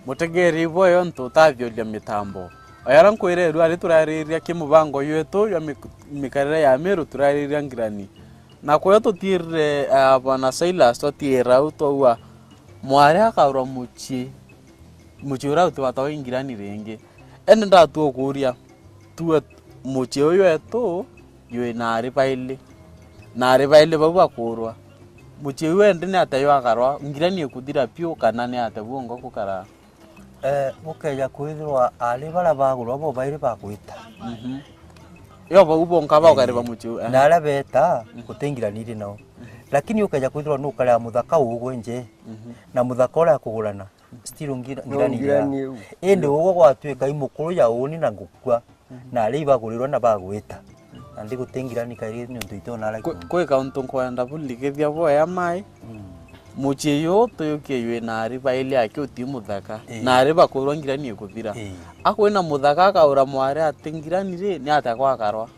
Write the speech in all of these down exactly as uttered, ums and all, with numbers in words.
Mutegeeri bweyo ntutavyoria mitambo. Oyara nkwirerua ari turariria ki mubango ywetu jwa mik-, mikarire ya Miru turariria ngirani. Na kuyo tutiirire, ah, bwana Silas, twatiira au twaua mwari akaurwa mucii, mucii uria utibatawa ingirani ringi. Indi ndatua ukuuria, tuwe mucii uyu wetu jwi na ari baili, na ari baili bau bakuurwa. Mucii uyu endi ni atia jwakarwa? Ngirani ikuthira piu kana ni atia bwongo gukaraa? Eh, gukeja kwithirwa ari baria bagurwa bo bairi bagwita. Mhm. Yo bau bonka baukariba mucii uu, eh. Na aria beeta, guti ngirani iri nao. Lakini ukeja kwithirwa nukarega muthaka ugwe nje, na muthaka uria akugurana, still ngira-, ngirani iri ao. Indi ugwe gwatuika i mukuru ja uuni na ngukua. Na aria ibagurirwa na bagwita. Nandi guti ngirani kairi niuntu itona ara. Kwi, kwi kauntu nkwenda burigithia bwea mai. Mucii uyu tuyukie jwi na ari baili aki uti muthaka. Ii. Na ari bakuurwa ngirani ikuthira. Ii. Akwina muthaka akaura mwari ati ngirani ri, ni atia gwakarwa?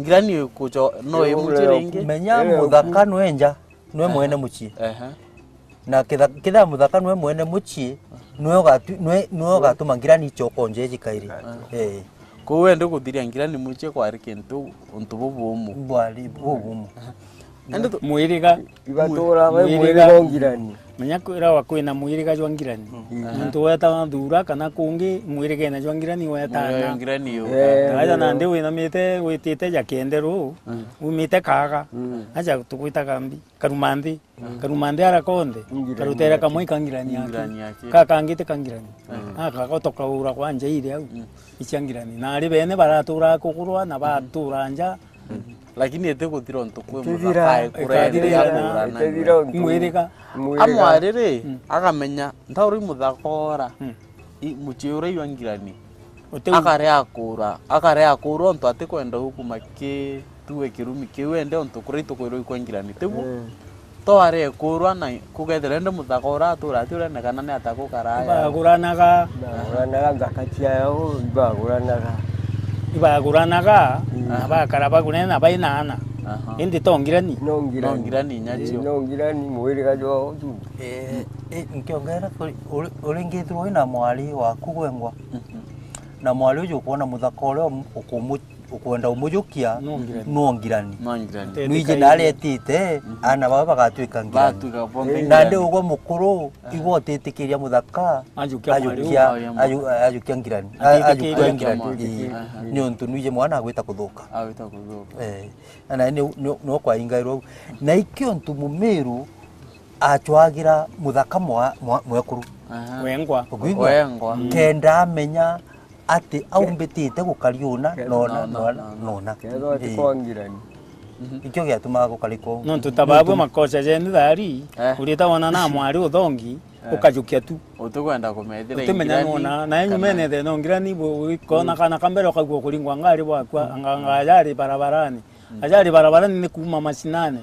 Ngirani ikucho no imucii ringi. Menya muthaka nwenja. Nwe mwene mucii. Ehe. Na kitha-, kitha muthaka nwe mwene mucii, nwe ugatu-, nwe, nwe ugatuma ngirani icoka njeji kairi. Eh. Kou endi guthiria ngirani mucii kwari kintu, untu bubumu. Bwari bubumu. Endi tu- Mwiriga. Ibatura bai mwiriga o ngirani. Menya kwiragwa kwina mwiriga jwa ngirani. Nontu weta thura kana kungi mwirigene jwa ngirani wetana. Mwiriga jwa ngirani yu. Eh. Aja nandi winamite witite ja kienderu, umite kaga. Aja tugwitaga mbi. Karuma nthi. Karuma nthi ara konthe. Karutere kamwe ikangirani aki. Kakangite kangirani. Aka gato kaura kwa nja iri au. Icia ngirani. Na ari bene baratura kugurwa na batura nja. Lakini iti guthira untu kwi muthaka ikureethira. Mwirika. Amwari ri, akamenya ntauri muthaka ora. I, mucii uria iwa ngirani. Akare akura, akare akura untu atikwenda ukuma ki tuwe kirumi kiu ende untu kuria itukwirwa ikwa ngirani. Tibu? To are kurwa na kugethira ende muthaka ura atura ati urene kana ni atakukara aya. Baguranaga. Baguranaga nthaka ciao, ibaguranaga. Ibaguranaga, na bakara bagurene na baina ana. Indi to ngirani. No ngirani. No ngirani inya cio. No ngirani mwiriga jwao tu. Eh, eh, nkiongera kuri, uri, uringithirwa wina mwari waku gwengwa. Na mwari uju ukwona muthaka uria um-, ukumu-, ukwenda umujukia, no ngirani. No ngirani. No ngirani. Nwiji na aretite, ana baba bagatuika ngirani. Bagatuika bonthe ngirani. Nandi ugwe mukuru, igwe utitikiria muthaka, ajukia mwari uyu. Ajukia, aju-, ajukia ngirani. A-, ajukia ngirani. Ii. Niuntu nwiji mwana agwita kuthuka. Agwita kuthuka. Eh. Na ni, ni, ni ukwaingairwa u. Na ikio ntu mumiru acwagira muthaka mwa-, mwa-, mwekuru. Aha. Wengwa. Ukwigua? Wengwa. Kenda amenya ati aumbitite gukari una, nona, nona, nona. Kethwa ati kwa ngirani. Ikio giatumaga gukari kou. Nontu ta babwe makoca jeni thari, urita wona na mwari uthongi, ukajukia tu. Utikwenda kumethira. Utimenya ngirani nona, na enyu kana mene the no ngirani bu-, ikona kana kambere ukagua kuringwa ngari bwakwa, anga, anga ajari barabarani. Ajari barabarani ni kuuma macinane.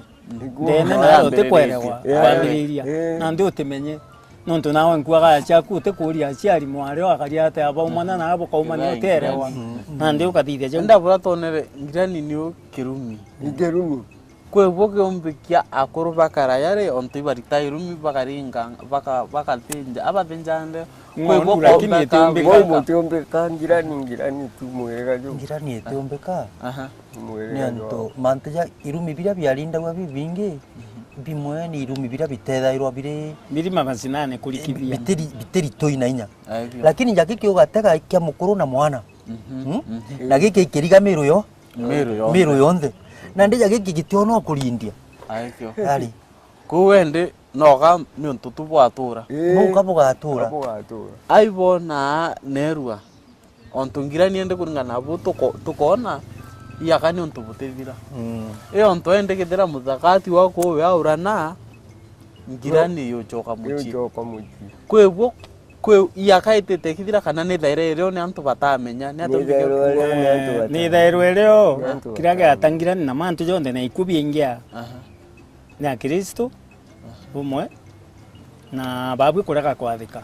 Ndene nayo utikwerewa kwambiriria. Eh. Nandi utimenye. Nontu nawe nkuaga ciaku utikuuria aciari mwari o akari atia baumana na bukaumania utierewa. Nandi ukathithia jau. Ndabura tonere ngirani ni u kirumi. Ni kirumi. Kwi bu kiumbi kia akuru bakara yari ontu ibarita irumi bakaringa, baka-, bakathinja, abathinja nde. Kwi bu lakini itiumbika. Kwi bu tiumbika, ngirani, ngirani tu mwega ju. Ngirani itiumbika. Aha. Niuntu mantu ja irumi biria biarindagua bibingi, bimwe ni irumi biria bitethairwa biri, biri macinane kurikithia. Bitiri, bitiri toi na inya. Lakini ja giki ugatega kia mukuru na mwana. Na giki ikiriga miru yo, miru yonthe. Nandi ja giki gitiona ukurindia. Ari. Kuu endi noga niuntu tu bwatura. Buka bugatura. Ai bona nerua. Ontu ngirani endi kuringana na bu tuko-, tukoona, iaka ni untu butithira. I ontu endi kethira muthakati wa kuwe aurana, ngirani yucoka mucii. Yucoka mucii. Kwi bu, kwi iaka itite kithira kana ni thaira irio ni antu batamenya, ni atumike kuuga. Ni thaira irio, kiria giata ngirani na mantu jonthe na iku bingia. Aha. Ni Akristo bumwe na babwi kurega kwathika.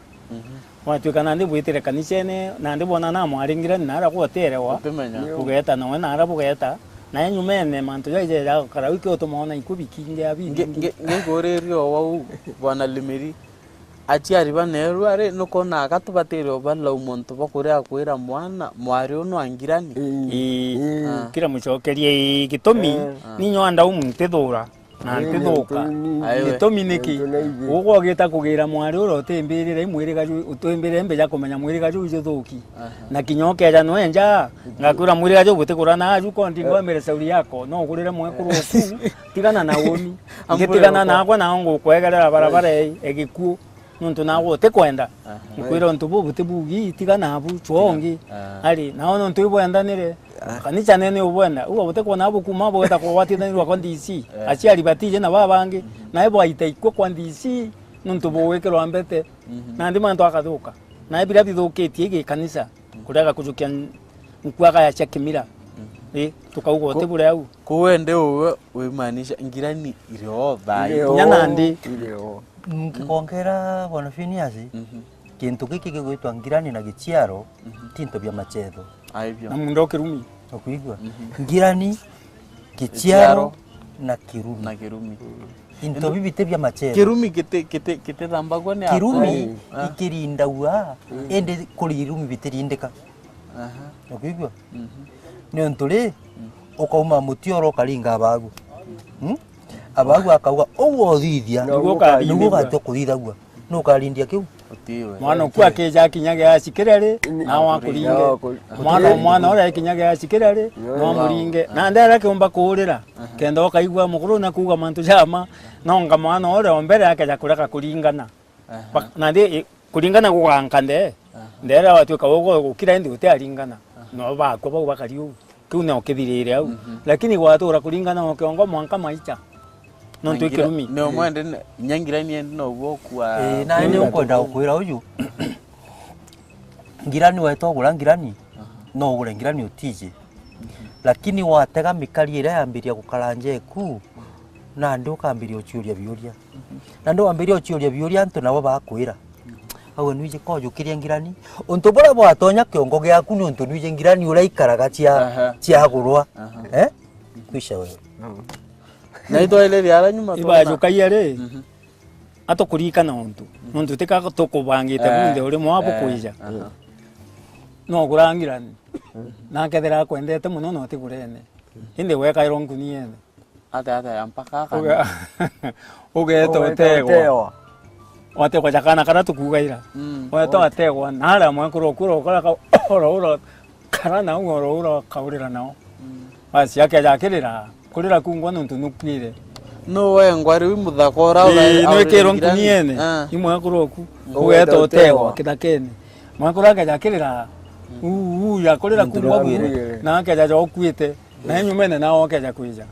Mwatuika nandi bwitire kanicene, nandi bwona na mwaringire ni nara gwoterewa. Utimenya. Bugeeta nawe nara bugeeta. Nae nyumene mantu jai jeja gukara wiki utumaona iku bikingi abingi. Nge-, nge-, ngikuriria o wau, Bwana Limiri. Aciari baneerua ri, nukwona aka tubatire ubalaumu untu bwa kuria kwira mwana, mwari unu wa ngirani? Ii. Ii. Ah. Kira mucokerie ii gitumi, eh, ni nyua ndaumu ntithura. Na ntithuka. Aiwe. Gitumi niki? Ugwogita kugira mwari uria utimbirire i mwiriga ju-, utimbirire mbi ja kumenya mwiriga juu juthuki. Aha. Na kinya ukeja nwenja, ngakwira mwiriga juu butikura na aju kondi ngwamire shauri yako, no ugurire mwekuru uku, tigana na uni. Ngitigana nakwa nao ngukwegerera barabara ii, egikuu. Nontu naagwe utikwenda. Aha. Nkwira untu buu butibugi, tiga nabu, chwa ungi. Ah. Ari, nao nontu ibwendanire, ah, kanisa nene ubwenda. Uga butikwona abu kuma bweta kugwatanirwa kwa D C. Eh. Aciari batije na babangi, mhm, nae bwaita ikua kwa D C, nontu bugwikirwa mbete. Mhm. Nandi mantu akathuka. Nae biria bithukitie igi kanisa, mhm, kurega kujukia n-, nkua kaya cia kimira. Mhm. Ii, tukauga uti buria au. Ku-, kuwe ndi uwe wimaanisha ngirani iri o thaai. Iri o. Kinya nandi. Iri o. Nkikongera Bwana Phineas, mhm, kintu giki gigwitwa ngirani na giciaro, mhm, ti into bia machetho. Aibio. Na muunda o kirumi. Ukwigua? Mhm. Ngirani, giciaro, giciaro, na kirumi. Na kirumi. Into bibi ti bia machetho. Kirumi kiti-, kiti-, kitithambagua ni kirumi akuru. Ah. Ikirindagua, mm, indi kuri irumi bitirindika. Aha. Ukwigua? Mhm. Ni untu ri, mm, ukauma muti oro ukaringa abagu. Hmm? Abagu akauga, "Uu uthithia, niguo ukarinda, niguo ugatua kuthithagua." Nu ukarindia kiu? Utiwe. Mwana uku akija akinya gia acikire ri, ni, nawe akuringe. Nawe aku-, mwana, mwana uria akinya gia acikire ri, no, no amuringe. Aha. Na ndera kiumba kuurira, aha, kenda ukaigua mukuru na kuuga mantu jama, no nga mwana uria o mbere akeja kureka kuringana. Aha. Ba-, nandi, i-, kuringana guganka nde, aha, ndera watuika ugu gukira indi utiaringana. Aha. No bakwa bau bakari uu. Kiu nio kithirire au. Mhm. Lakini gwatura kuringana o kiongo mwanka maicha. Nontu ikirumi. Ni umwe ndi, nya ngirani endi noguo kwa. Ii, na ni ukwenda gukwira uju. Ngirani weta ugura ngirani, aha, no ugure ngirani utiji. Mhm. Lakini watega mikari iria yambiria gukara njeku, nandi ukambiria uciuria biuria. Mhm. Nandi wambiria uciuria biuria antu nabo bakwira. Mhm. Au nwiji kojukiria ngirani. Untu buria bwatonya kiongo giaku ni untu nwiji ngirani uria ikaraga cia, aha, ciagurwa. Aha. Eh? Kwisha wewe. No. Na itwaire riara nyuma twaona. Ibajukagia ri, mhm, atukuririkana untu. Mhm. Nontu tika tukubangite, eh, bunthe uri mwa, eh, bukwija. Aha. No ugura ngirani. Mhm. Na akethira akwendete mono na utigurene. Indi wekairwa nkuniene. Ate, ate, mpaka akana. Uge-, ugeeta utegwa. Ugeeta utegwa. Wategwa ja kana karia tukuuga ira. Mm. Weeta utegwa, na aria mwekuru uku ura ukara ka-, ura ura kara nau, ura ura kaurira nao. Mm. Basi, akeja akirira, kurira kungwa nontu nukwire. Nu wengwa riu muthaka ura ura-, ii, ura-, nwikirwe nkuniene, ah, i mwekuru uku. Mm. Ugeeta utegwa kithakene. Mwekuru akeja akirira, mm, uu, uu, ya kurira kungwa buru, na akeja ja ukuite. Na inyumene nao akeja kwija.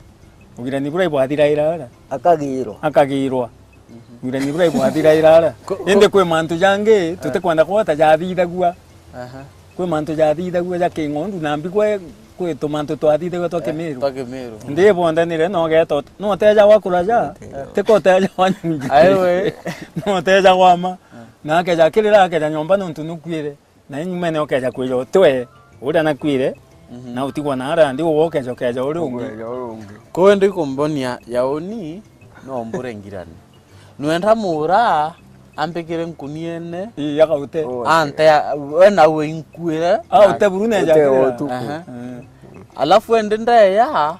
Ugirani buria ibwathiraira aria. Akagirwa. Akagirwa. Mhm. Ugirani buria ibwathiraira aria. Ko-, ko- indi kwi mantu jangi, eh, tutikwenda kwota jathithagua. Aha. Kwi mantu jathithagua ja king'ondu na mbigwa kwi tumantu twathithagua twa, eh, Kimiru. Twa Kimiru. Ndi ibondanire no geto, no teja wa kuraja, eh, tiko teja wa nyungi. Aiwe. No teja wa ma. Eh. Na akeja kirira akeja nyomba nontu nukwire. Na inyumene ukeja kwija utwe uria nakwire, mhm, na utigwa na aria ndi, ugwe ukeja ukeja uri ungi. Ukeja uri ungi. Kuu ndi kumbonia yauni, no mbure ngirani. Nwenda mura ambikire nkuniene. Ii, akaute. Ante, we na we inkuire. Aute buru neja. Ute akirira. Otuku. Aha. Eh. Alafu endi ndeya,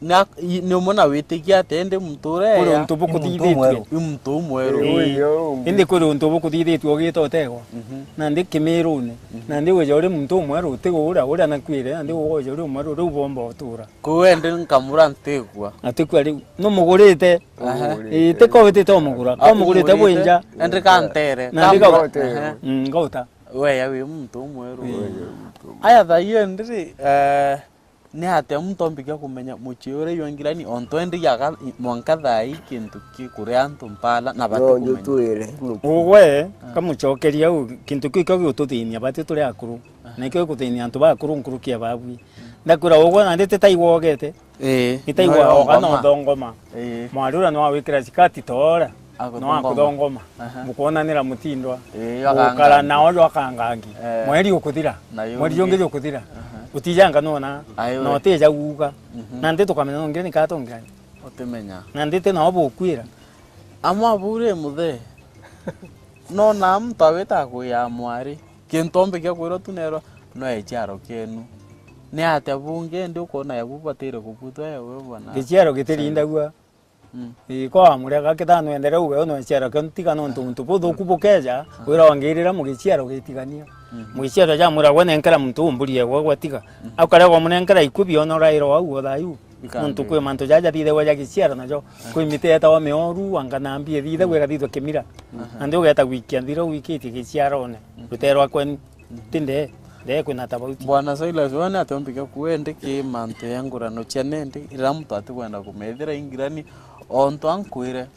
Na, i, ni umwe na witikia ati indi muntu uria kuri untu bukuthithitue. Ni muntu umweru. Ii. Indi kuri untu bukuthithitue ugita utegwa. Mhm. Nandi Kimirune. Mhm. Nandi wija uri muntu umweru, uti uria, uria nakwire, nandi wija uri umweru, riu bomba utura. Kuu endi nkamura ntigwa. Atikua riu. Numugurite. Aha. Ii, ti ko witite umugura. Ko umugurite bwinja. Endi kantere. Nandi ka-, aha. Mm, ngauta. Weya wi muntu umweru. Ii. Aya thaa iyo endi ri, eh, Ni atia muntu ombikia kumenya mucii uria jwa ngirani, ontu endi jaga mwanka thaa ii kintu kikuria antu mpala na batikumenya? Ugwe, ah, kamucokeria au, kintu kiu kio gigututhinia bati turi akuru. Ah. Na ikio giguthinia antu ba akuru nkuruki ya babui. Ndakwira ugwe nandi ti taigwa ogete. Ii, ni taigwa oga na uthongoma. Ii. Mwari uria ni wawikira sikati toora. Akuthongoma. No akuthongoma. Aha. Bukwonanira mutindwa. Ii, bukara akangangi. Nao jwakangangi. Eh. Mweri ukuthira. Na yu mweri jungi jukuthira. Aha. Utijanga nona. Ai we. Na utija guga. Mhm. Na ndi tukamenya nongi ni katongirani. Utimenya. Na ndi ti nao bukwira. Amwe abure muthe. Nona muntu awita kuya mwari. Kintu ombe kia kwirwa tu nerwa no echiaro kienu. Ni atia bungi ndi ukona ya bubatire kubutwa ya we bwana. Giciaro gitirindagua. Mm. Ii, kwa wamurega kithano endereu we no eciaro kio ntiga nontu muntu buthuku bukeja, wira wangirira mugiciaro gitigania. Mhm. Mugiciaro jamwira gwe nenkera muntu umburi egwe gwatiga. Mhm. Au karega umunenkera ikubi ona urairo au othayu. Nontu kwi mantu jaja thithagwa ja giciaro najo. Kwi miti yetawa mioru, anga na mbi ithithagwa igathithwa kimira. Mhm. Na ndi ugeta gwikia nthira wikitie giciarone. Mhm. Rutere rwa kwenu. Ti ndee, ndee kwina tofauti. Bwana Silas, wone ati ombike kuende ki mantu ya ngurano cia nendi, ira muntu atikwenda kumethira ingirani, ontu ankwire.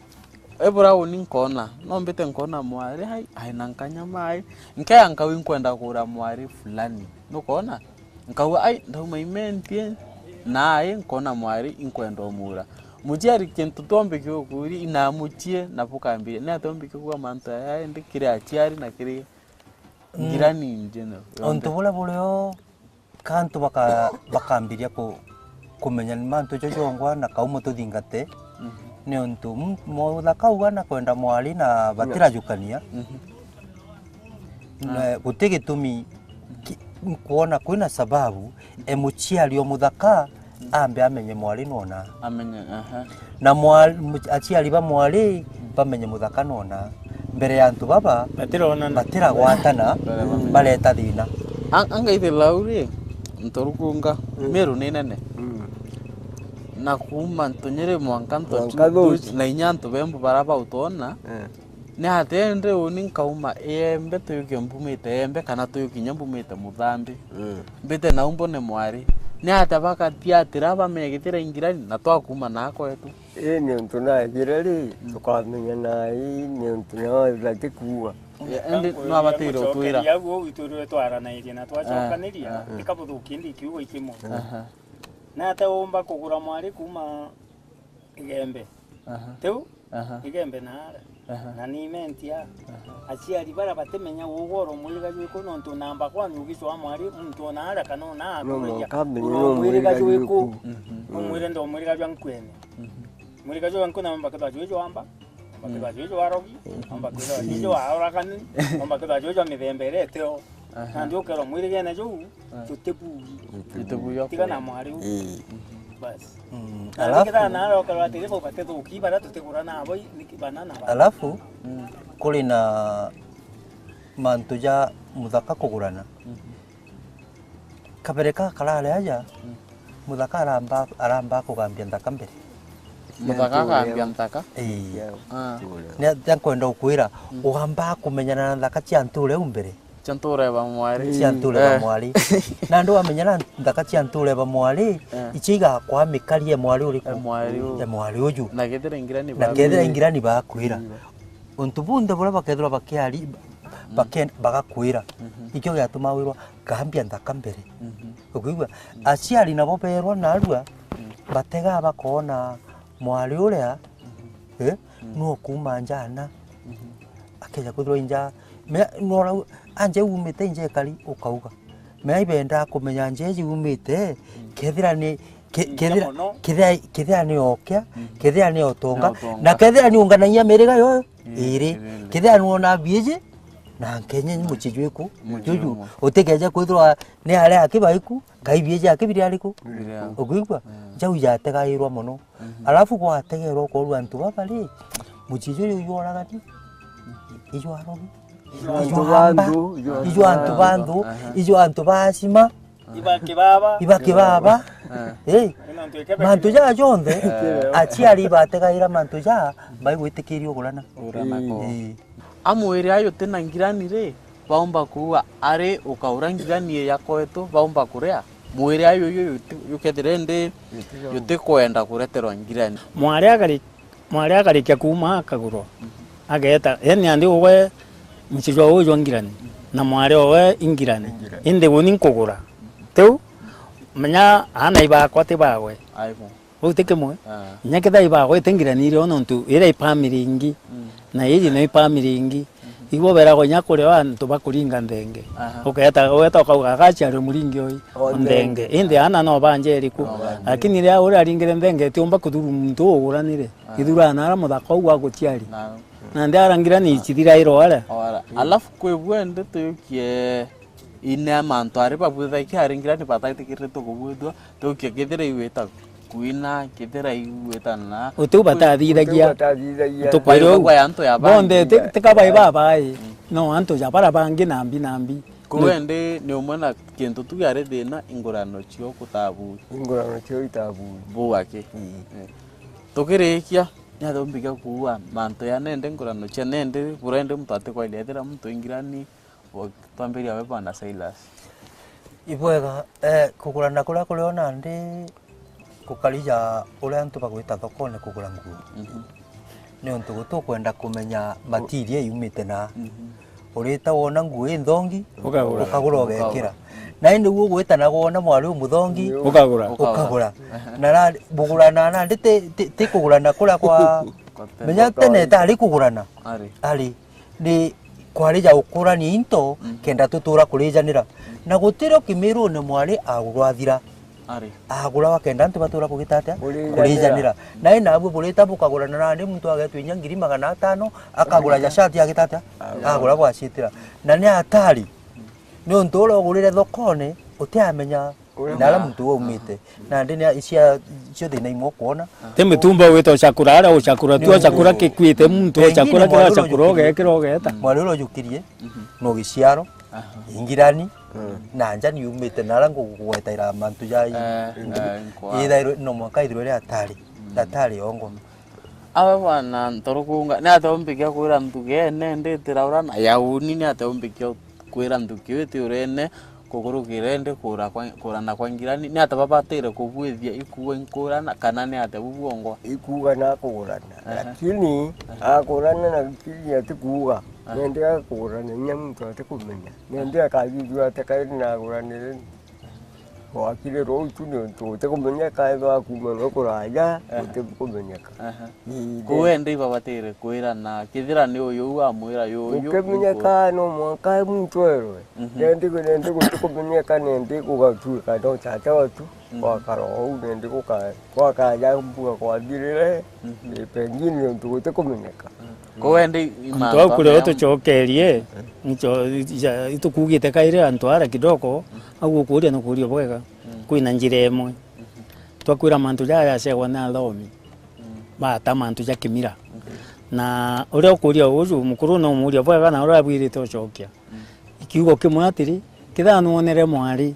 Ebura uni nkona, no mbite nkona mwari, ai, ai na nkanya mai, nkeya nkau inkwenda kugura mwari fulani. Nukona? Nkauga, ai, ndauma imentie, na ai, nkona mwari, inkwenda umura. Muciari kintu twombe kiukuri, ina mucie, na bukambiria. Ni ati ombike kuga mantu aya endi kiri aciari na kiri Ngirani in general, yonthe. Untu buria burio, ka antu baka-, bakambiria ku-, kumenya ni mantu jo jongwa na kaumo tuthingate, mhm, ni untu mu-, muthaka uga na kwenda mwari na batirajukania. Mhm. Na guti gitumi ki-, nkwona kwina sababu, e muciari o muthaka, ambe amenye mwari nona. Amenye, aha. Na mwa-, mu-, aciari ba mwari bamenye muthaka nona. Mbere ya antu baba, batironana, batiragwatana, mbere bamenye, bareta thina. An-, angaithirira u ri, ntorukunga, mm, Meru ni nene. Mm. Na kuuma ntunyiri mwanka ntochu, mwanka ntochu, na inya antu bembu bara bautona, eh. Ni atia indi uni nkauma Iembe tuyuke mbumite Iembe kana tuyukinya mbumite Muthambi? Mm. Mbite nau mbone mwari. Ni atia bakatiatira bamenye gitira ingirani na twakuma naa kwetu? Ii ni untu naejire ri, mm, tukamenya nai ni untu nao batikuua. Indi no abatire utwira. Au itwirwe twaranairie na twacokaniria, ah, ah, tikabuthukie ndi kiugo ikimwe. Aha. Ni atia umba kugura mwari kuuma Igembe. Aha. Tiu? Aha. Igembe naara. Aha. Na nimentia. Aha. Aciari bara batimenya ugoro mwiriga jwiku nontu namba kwani ugicwa mwari muntu onaara kana ona akuragia. No, mwiriga jwiku. Mhm. Umwire ndo mwiriga jwa nkwene. Mhm. Mwiriga jwa nkuna mba kethwa jwi jwamba. Mba kethwa jwi jwa rogi. Mhm. Mba kethwa jwi jwa oragani. Mba kethwa jwi jwa mithemba iria iteo. Aha. Nandi ukerwa mwirigene juu, ah, tutibugi. Tutibugi. Tiga na mwari u. Ii. Basi. Mm, na alafu, niki thana arokerwa atiri bau batithuki, bara tutigura nabo, niki bana na bana. Alafu, mm, kuri na mantu ja muthaka kugurana. Mhm. Kabere ka karare aja, mm, muthaka aramba, aramba kugambia nthaka mbere. Muthaka akambia nthaka? Ii. Ah. Ni atia nkwenda gukwira, mm, ugamba kumenyana na nthaka cia nture u mbere. Cia nture ba mwari. Cia nture ba mwari. Eh. Na andu wamenya na nthaka cia nture ba mwari, eh, icio igakwa mikari e mwari uriku? E mwari u. E mwari uju. Na kethira ingirani ba. Na kethira ingirani bakwira. Mm. Untu bunthe buria bakethirwa bakiari-, mm, baken-, bagakwira. Mhm. Ikio giatuma wirwa, gambia nthaka mbere. Mhm. Ukwigua? Mm. Aciari nabo berwa narua, mm, batega bakoona mwari uria, mhm, eh, mm, nuo kuuma njana. Mhm. Akeja kwithirwa inja, me-, nora u-, anje umite inja ikari, ukauga. Mea ibendaa kumenya njeji umite, mm, kethira ni, ke-, inja kethira, mono, kethira, kethira ni okia, mm, kethira ni otonga, ni otonga, na kethira ni unganagia miriga yo, mm, iri. Iri. Kethira ni wona bieji, na nkenye ni mucii jwiku, mucii juju, umwe. Utikeje kwithirwa ni aria akibaiku, kai bieji akibiri ariku. Biri au. Ukwigua? Mm. Jau jategairwa mono. Mhm. Alafu gwategerwa ukorwa antu baba ri, mucii juju jworagani, ijwa arogi, ijwa amba, ijwa antu ba nthu, aha, ijwa antu ba acima, iba kibaba. Iba kibaba. Eh. Eh. Mantu jaa jonthe, eh, aciari bategaira mantu jaa, baigwitikiria ugurana. Ugurana ko. Eh. A mwiri ayu uti na ngirani ri, baumba kuua ari ukaura ngirani ya kwetu, baumba kuria. Mwiri ayu uyu yuti-, yukethire ndi, yutikwenda kureterwa ngirani. Mwari akari-, mwari akarikia kuuma akagurwa. Mhm. Ageeta, yani andi uwe mucii jwa uyu jwa ngirani, na mwari owe ingirani. Ingirani. Indi uni nkugura. Tiu, menya aana ibakwa ti bawe. Aibo. Bau ti kimwe. Ah. Inya kethira ibagwete ngirani irio nontu iria i family ingi, mm, na iji no i family ingi. Mhm. Ibo beragwa inya kuria antu bakuringa nthenge. Aha. Uketa, ugeta ukauga, "Agaciari muringi oi o nthenge." Indi ana no banjeri ku. No banjeri. Lakini riria uraringire nthenge, tiumba kuthuru muntu uguranire. Ah. Ithurana ara muthaka uu aguciari. Na nandi ara ngirani icithirairwa aria. Ora. Alafu kwi bwende tuyukie ine mantu ari babwithagia ari ngirani batatikiritwe kubwithua, tuyukie kethira igwita kwina, kethira igwita na utiu batathithagia. Utiu batathithagia. Tukwire uu. Bonthe ti, ti kabai babai. Mm. No antu ja bara bangi nambi nambi. Kuu indi ni umwe na kintu tu kiari thina, ingurano cio kutabu. Ingurano cio itabu. Buu aki. Mm. Eh. Tukirikia, ni atia umbikia kuuga mantu ya nende ngurano cia nende, burende muntu atikwairia ethira muntu ingirani, twambiria we Bwana Silas. Ibwega, eh, kugurana kuria kuri o nandi gukarija uria antu bagwita thokone kugura nguo. Mhm. Niuntu gutukwenda kumenya material yumite na. Mhm. Urita wona nguo i nthongi, ukagura, ukagura ugekira. Na indi ugwita na wona mwari umuthongi, ukagura, ukagura. Aha. Na ra-, bugurana nandi ti, ti, ti kugurana kuria kwa, menya tene itari kugurana. Ari. Ari. Ni kwarija ukurania into, mm, kenda tutura kurijanira. Mm. Na gutirio Kimirune mwari agurwa athira. Ari. Agura wa kenda antu batura kugita atia? Kurijanira. Kurijanira. Na ina abwe burita bukagurana nandi muntu agetwa inya ngiri magana atano, akagura ja shati agita atia? Agura. Agura bwacitira. Na ni atari. Niuntu uria ugurire thokone, utiamenya uria na ara muntu uu aumite. Nandi ni cia, cio thina imwe ukwona. Ti mitumba ugwita ucakura aria ucakura tu, ucakura kikwite muntu, ucakura kira ucakura ugekira ugeta. Mwari uria ujukirie, no giciaro, ingirani, na nja ni umite na ara ngugwetaira mantu ja i-, eh, ingi. Eh, nkwa. Ithairwe, no mwanka ithirwe ri atari, atari ongo. Awe bwana Ntorukunga, ni atia umbikia kwira nthuki ene nditira ura na ya uni, ni atia umbikia kwira nthuki iti urene kukurukira indi kura kwa, kurana kwa ngirani, ni atia babatire kubwithia ikuuga inkurana, kana ni atia bu bwongwa? Ikuuga na kugurana. Aha. Lakini, aha, akurana na ngirani atikuuga. Aha. Nende akugurana inya muntu atikumenya. Nende akathithua ati kairi naguranire. Gwakire ruu tu niuntu utikumenyeka ethwa kuuma no kuraja, aha, utikumenyeka. Aha. Ii, kuu ende ibabatire kwirana, kethira ni uyu uu amwira yuyu. Ukimenyeka no mwanka muntu erwe. Mhm. Nendi, nendi gutikumenyeka, nendi gugatuika no tata watu, mhm, gwakara uu, nendi guka-, gwakaja mbuga kwathirire, mhm, ii, pengine niuntu gutikumenyeka. Mhm. Kuu ende i-, antu mantu au kuria amwe utucokerie, ncho, ja, itukugite kairi antu ara kidogo, au ukuria na kuria bwega. Mm. Kwina njira imwe. Mhm. Twakwira mantu jaja jacegwa ni athomi. Mm. Bata mantu ja kimira. Mhm. Na uria ukuria uju, mukuru no umuria bwega na uria abwirite ucokia. Mm. Kiugo kimwe atiri, kethira nwonere mwari,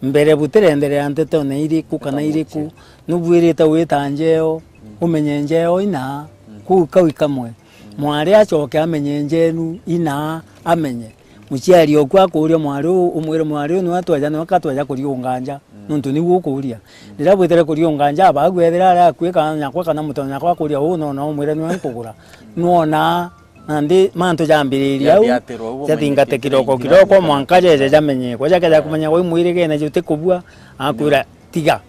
mbere butirenderea ntetone iriku kana iriku, nubwirite gwita njeo, mm, umenye njeo ina, mm, kuu kau ikamwe. Mm. Mwari acoke amenye njenu ina, amenye. Muciari oku akuuria mwari uu, umwire, "Mwari uu niwe atweja, niwe katweja kuriunga nja?" Mm. Nontu niu ukuuria. Mm. Riria bwitire kuriunga nja, abaagu ethira ari akui kana nyakwa kana muto nyakwa akuuria, "Uu nona?" Umwire, "Niwe nkugura." Mm. Nwona, nandi mantu jambiriria au, jathingatikire oko kiroko, mwanka jeje jamenyekwa, jakeja kumenyekwa i mwirigene jutikubua, akwira, "Tiga."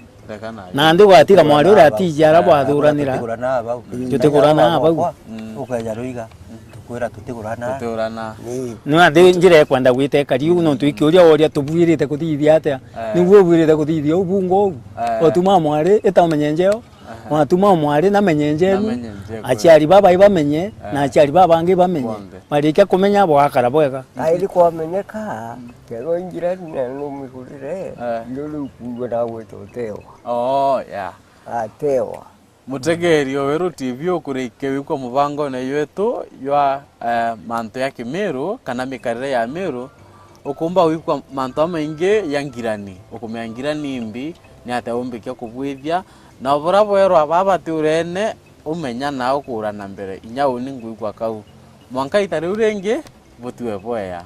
Nandi ugatiga mwari uria atiji ara bwathuranira. Tutigurana bau. Mm. Tutigurana bau. Mm. Ukeja ruiga, tukwira tutigurana. Tutigurana. Ii. Nandi njira ikwenda gwita ikari uu, nontu ikiuria woria tubwirite kuthithia atia? Eh. Niguo ubwirite kuthithia uu bungu uu? Eh. Otuma mwari itamenye njeo. Aha. Watuma mwari namenye njenu. Namenye njenu. Aciari baba ibamenye, eh, na aciari babangi bamenye. Bonthe. Marikia kumenya bwakara bwega. Kairi kwamenyeka, mm, kero njirani na numigurire, eh, ndio riu kuuga nagwita utewa. Oh, yeah. Atewa. Mutegeri o Weru T V ukurikia wikwa mubangone jwetu jwa, eh, mantu ya Kimiru kana mikarire ya Miru, ukumba gwikwa mantu jamaingi ya ngirani. Ukumenya ngirani imbi, ni atia umbikia kubwithia, na buria bwerwa baba bati urene, umenya na ukuura na mbere. Inya uni ngwikwa kau. Mwanka ita riu ringi, butue bwea.